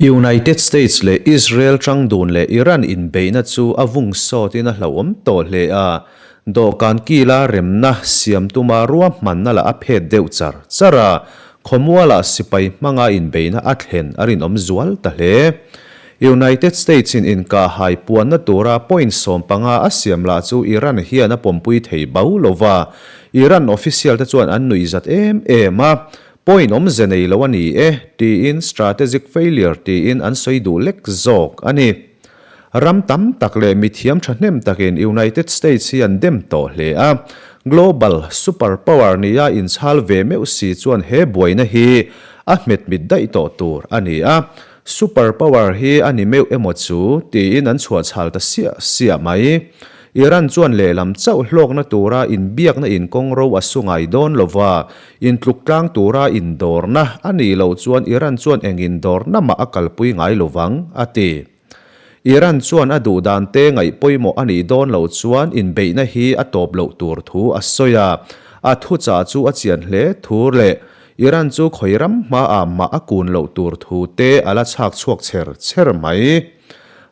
United States leh Israel tang dun leh Iran inbeihna chu a vung sawtin a hlauhawm tawh hle a, dawhkan kila remna siam tuma ruahmanna lah a phet deuh char char a, khawmualah sipai hmanga inbeihna a thlen a rinawm zual ta hle. United States in inkahhai puanna tura point 15 a siam lah chu Iran hian a pawmpui thei bau lova, Iran official te chuan an nuihzat em em a, Point awmze nei lo a ni e, tiin strategic failure tiin an sawi duh lek zawk a ni. Ram tam tak leh mithiam thahnem takin United States hi an dem tawh hle a, global super power nia inchhal ve meuh si chuan he buaina hi a hmetmit daih tawh tur a ni a, super power hi a ni meuh emaw chu tiin an chhuahchhal ta siah siah mai. Iran chuan lehlam chauh hlawkna tura inbiakna inkawngro a su ngai dawn lova, Intluk tlang tura indawrna a nih loh chuan Iran chuan eng indawrna mah a kalpui ngai lovang, a ti. Iran chuan a duh dan te ngaih pawimawh a nih dawn loh chuan inbeihna hi a tawp loh tur thu a sawi a, a thuchah chu a chian hle thu leh Iran chu khawi ram hmaah mah a kun loh tur thu te a la chhak chhuak chher chher mai.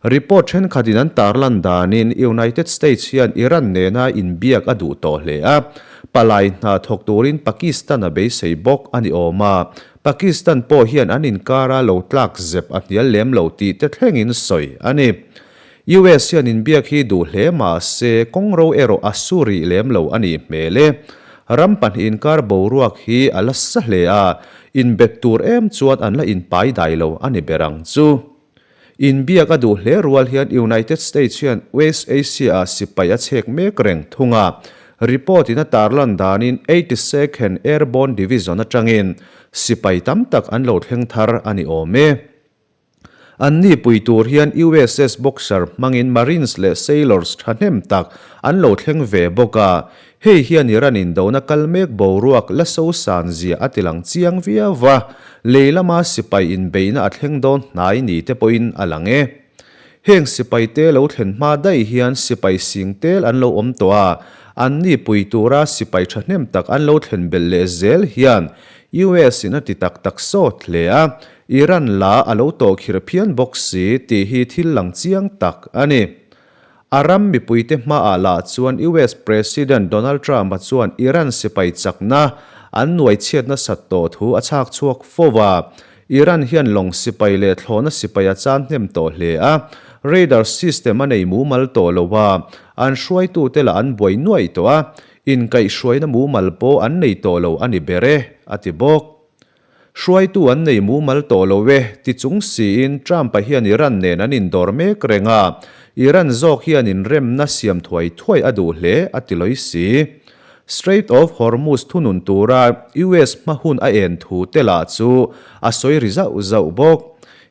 Report thenkhatin an tarlan danin United States hian Iran nena inbiak a duh tawh hle a, palai hna thawk turin Pakistan a beisei bawk a ni awm a, Pakistan pawh hian an inkara lo tlak zep a hnial lem lo tih te thlengin sawi a ni. US hian inbiak hi duh hle mah se kawngro erawh a su rih lem lo a nih hmel e. Ram pahnih inkar boruak hi a la sa hle a, inbet tur em chuan an la inpai dai lo a ni ber ang chu. Inbiak a duh hle rual hian United States hian West Asia-ah sipai a chhek mek reng thung a. Report-in a tarlan danin 82nd Airborne Division atangin sipai tam tak an lo thleng thar a ni awm e. An ni pui tur hian USS Boxer hmangin Marines leh Sailors thahnem tak an lo thleng ve bawk a. Hei hian Iran indona kal mek boruak la so san zia a tilang chiang viau va, lei lama sipai inbeihna a thleng dawn hnai ni te pawhin a lang e. Heng sipai te lo thlen hma daih hian sipai sing tel an lo awm tawh a, an ni pui tura sipai thahnem tak an lo thlen belh leh zel hian US in a ti tak tak sawt hle a, Iran la a lo tawhkhirh phian bawk si tih hi thil lang chiang tak a ni. A ram mipuite hmaah lah chuan US President Donald Trump-a chuan Iran sipai chakna an nuaichhiat nasat tawh thu a chhak chhuak fo a. Iran hian lawng sipai leh thlawhna sipai a chan hnem tawh hle a, radar system a nei mumal tawh lo a, an hruaitute lah an buai nuaih tawh a, inkaihhruaina mumal pawh an nei tawh lo a ni ber e, a ti bawk. Hruaitu an nei mumal tawh lo e, ti chung siin Trump-a hian Iran nen an indawr mek reng a, Iran zawk hian inremna siam thuai thuai a duh hle, a ti lawi si. Strait of Hormuz thunun tura US hma hun a en thu te lah chu a sawi ri zauh zauh bawk.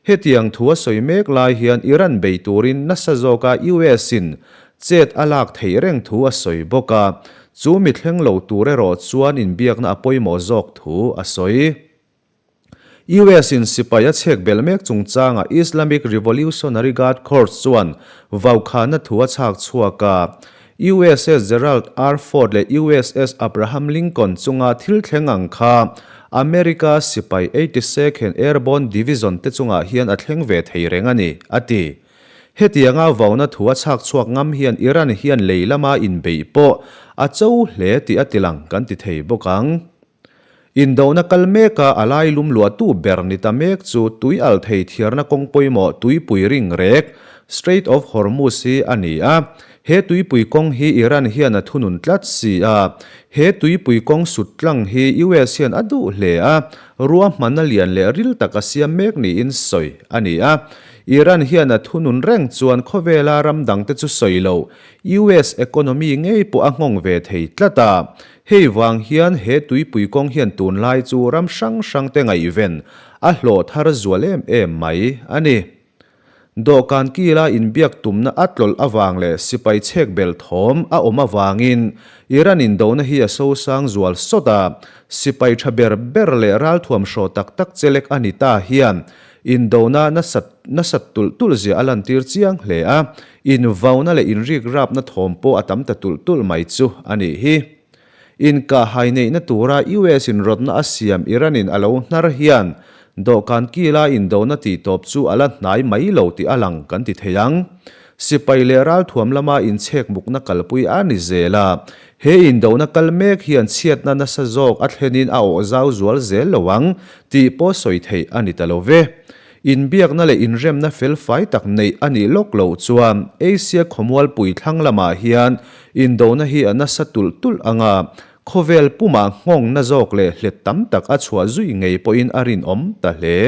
Hetiang thu a sawi mek lai hian Iran bei turin nasa zawka US-in chet a lak theih reng thu a sawi bawk a, Chu mi thleng lo tur erawh chuan inbiakna a pawimawh zawk thu a sawi. US in sipai a chhek belh mek chungchangah Islamic Revolutionary Guard Corps chuan vaukhana thu a chhak chhuak a. USS Gerald R. Ford leh USS Abraham Lincoln chunga thil thleng ang kha America sipai 82nd Airborne Division te chungah hian a thleng ve thei reng a ni, a ti. Hetianga vauna thu a chhak chhuak ngam hian Iran hian lei lama inbeih pawh a cho hle tih a tilang kan ti thei bawk ang. Indona kal meka a lai lum luahtu ber ni ta mek chu tui al thei thiarna kawng pawimawh tuipui ring rek, Strait of Hormuz hi a ni a. He tuipui kawng hi Iran hian a thunun tlat si a. He tuipui kawng sut tlang hi US hian a duh hle a, ruahmanna lian leh ril tak a siam mek niin sawi a ni a. Iran hian a thunun reng chuan khawvela ram dangte chu sawi lo, US economy ngei pawh a nghawng ve thei tlat a. Hei vang hian he tuipui kawng hian tunlai chu ram hrang hrangte ngaihven a hlawh thar zual em em mai a ni. Dawhkan kila inbiak tumna a tlawlh avang leh sipai chhek bel thawm a awm avangin Iran indona hi a sosang zual sawt a, sipai tha ber ber leh ralthuam hraw tak tak chelek a ni ta hian Indona nasat nasat tulh tulh zia a lantir chiang hle a, invauna leh inrikrapna thawm pawh a tam ta tulh tulh mai chu a nih hi. Inkahhai neihna tura US in rawtna a siam Iran in a lo hnar hian Dawhkan kila indona tihtawp chu a la hnai mai lo tih a lang kan ti thei ang. Sipai leh ralthuam lama inchhek mukna kalpui a ni zel a, he indona kal mek hian chhiatna nasa zawk a thlenin a awh zau zual zel lo ang tih pawh sawi theih a ni ta lo ve. Inbiakna leh inremna felfai tak neih a nih lawk loh chuan Asia khawmualpui thlang lamah hian indona hi a nasa tulh tulh ang a, khawvel pumah nghawngna zawk leh hlet tam tak a chhuah zui ngei pawhin a rinawm ta hle.